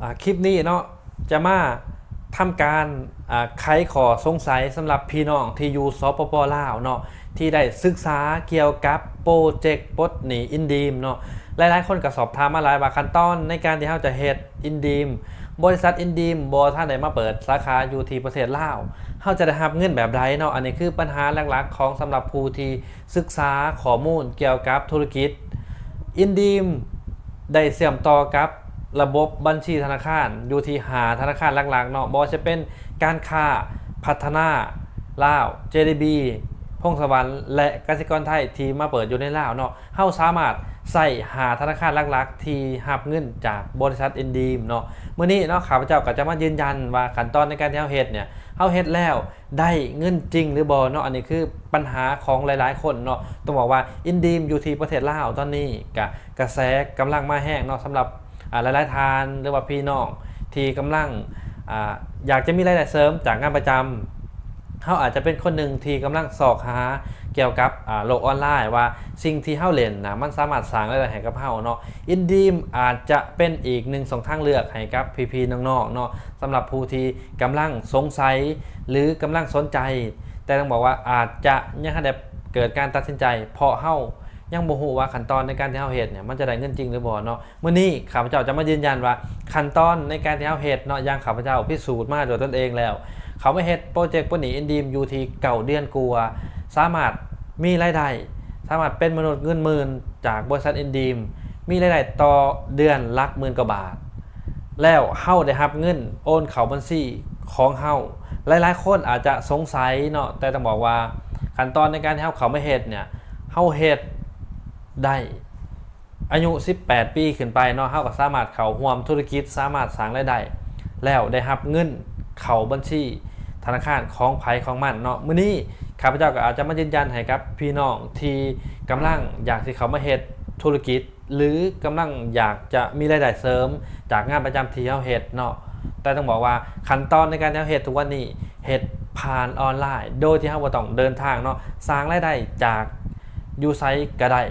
ອ່າ ຄລິບນີ້ເນາະ ຈະມາທຳການ ອ່າ ໄຂຂໍ້ສົງໄສສຳລັບພີ່ນ້ອງທີ່ຢູ່ ສປປ ລາວເນາະ ທີ່ໄດ້ສຶກສາກ່ຽວກັບໂປຣເຈັກປົດໜີ້ InDeem ເນາະ. ຫຼາຍໆຄົນກໍສອບຖາມມາຫຼາຍວ່າ ຂັ້ນຕອນໃນການທີ່ເຮົາຈະເຮັດ InDeem ບໍລິສັດ InDeem ບໍ່ທັນໄດ້ມາເປີດສາຂາຢູ່ທີ່ປະເທດລາວ ເຮົາຈະໄດ້ຮັບເງິນແບບໃດເນາະ. ອັນນີ້ຄືບັນຫາຫຼັກໆຂອງ ສຳລັບຜູ້ທີ່ສຶກສາຂໍ້ມູນກ່ຽວກັບທຸລະກິດ. InDeem ໄດ້ເຊື່ອມຕໍ່ກັບລະບົບບັນຊີທະນາຄານຢູ່ທີ່ຫ້າທະນາຄານຫຼັກໆເນາະ ບໍ່ວ່າຈະເປັນການຄ້າພັດທະນາລາວ, ເຈດີບີ, ພົງສະຫວັນ ແລະ ກະສິກອນໄທ ທີ່ມາເປີດຢູ່ໃນລາວເນາະ. ເຮົາສາມາດໃຊ້ຫ້າທະນາຄານຫຼັກໆທີ່ຮັບເງິນຈາກບໍລິສັດ InDeem ເນາະ. ມື້ນີ້ເນາະ ຂ້າພະເຈົ້າກໍຈະມາຢືນຢັນວ່າ ຂັ້ນຕອນໃນການທີ່ເຮົາເຮັດເນຍ ເຮົາເຮັດແລ້ວ ໄດ້ເງິນຈິງຫຼືບໍ່ເນາະ. ອັນນີ້ຄືບັນຫາຂອງຫຼາຍໆຄົນເນາະ. ຕ້ອງບອກວ່າ InDeem ຢູ່ທີ່ປະເທດລາວຕອນນີ້ກະ ກະແສກຳລັງມາແຮງເນາະ ສຳລັບ ອ່າ ຫຼາຍໆທ່ານ ຫຼືວ່າພີ່ນ້ອງທີ່ກຳລັງ ອ່າ ຢາກຈະມີລາຍໄດ້ເສີມຈາກງານປະຈຳ. ເຮົາອາດຈະເປັນຄົນໜຶ່ງທີ່ກຳລັງຊອກຫາກ່ຽວກັບ ອ່າ ໂລກອອນລາຍ ວ່າສິ່ງທີ່ເຮົາເຫຼັ້ນນະ ມັນສາມາດສ້າງລາຍໄດ້ໃຫ້ກັບເຮົາເນາະ. InDeem ອາດຈະເປັນອີກໜຶ່ງຊ່ອງທາງເລືອກໃຫ້ກັບພີ່ໆນ້ອງໆເນາະ ສຳລັບຜູ້ທີ່ກຳລັງສົງໄສ ຫຼື ກຳລັງສົນໃຈ ແຕ່ຕ້ອງບອກວ່າອາດຈະຍັງບໍ່ທັນໄດ້ເກີດການຕັດສິນໃຈ ເພາະເຮົາຍັງບໍ່ຮູ້ວ່າຂັ້ນຕອນໃນການທີ່ເຮົາເຮັດເນຍ ມັນຈະໄດ້ເງິນຈິງຫຼືບໍ່ເນາະ. ມື້ນີ້ຂ້າພະເຈົ້າຈະມາຢືນຢັນວ່າ ຂັ້ນຕອນໃນການທີ່ເຮົາເຮັດເນາະ ຢ່າງຂ້າພະເຈົ້າພິສູດມາດ້ວຍຕົນເອງແລ້ວ ເຂົ້າມາເຮັດໂປຣເຈັກປົດໜີ້ InDeem ຢູ່ທີ່ເກົ້າເດືອນກວ່າ ສາມາດມີລາຍໄດ້ ສາມາດເປັນມະນຸດເງິນໝື່ນຈາກບໍລິສັດ InDeem ມີລາຍໄດ້ຕໍ່ເດືອນຫຼັກໝື່ນກວ່າບາດ ແລ້ວເຮົາໄດ້ຮັບເງິນໂອນເຂົ້າບັນຊີຂອງເຮົາ. ຫຼາຍໆຄົນອາດຈະສົງໄສເນາະ ແຕ່ຕ້ອງບອກວ່າຂັ້ນຕອນໃນການທີ່ເຮົາເຂົ້າມາເຮັດເນຍ ເຮົາເຮັດໄດ້ອາຍຸສິບແປດປີຂຶ້ນໄປເນາະ ເຮົາກໍສາມາດເຂົ້າຮ່ວມທຸລະກິດ ສາມາດສ້າງລາຍໄດ້ ແລ້ວໄດ້ຮັບເງິນເຂົ້າບັນຊີທະນາຄານຂອງໃຜຂອງມັນເນາະ. ມື້ນີ້ຂ້າພະເຈົ້າກໍອາດຈະມາຢືນຢັນໃຫ້ກັບພີ່ນ້ອງທີ່ກຳລັງຢາກຊິເຂົ້າມາເຮັດທຸລະກິດ ຫຼື ກຳລັງຢາກຈະມີລາຍໄດ້ເສີມຈາກງານປະຈຳທີ່ເຮົາເຮັດເນາະ. ແຕ່ຕ້ອງບອກວ່າຂັ້ນຕອນໃນການທີ່ເຮົາເຮັດທຸກວັນນີ້ ເຮັດຜ່ານອອນລາຍ ໂດຍທີ່ເຮົາບໍ່ຕ້ອງເດີນທາງເນາະ ສ້າງລາຍໄດ້ຈາກຢູ່ໃສກໍໄດ້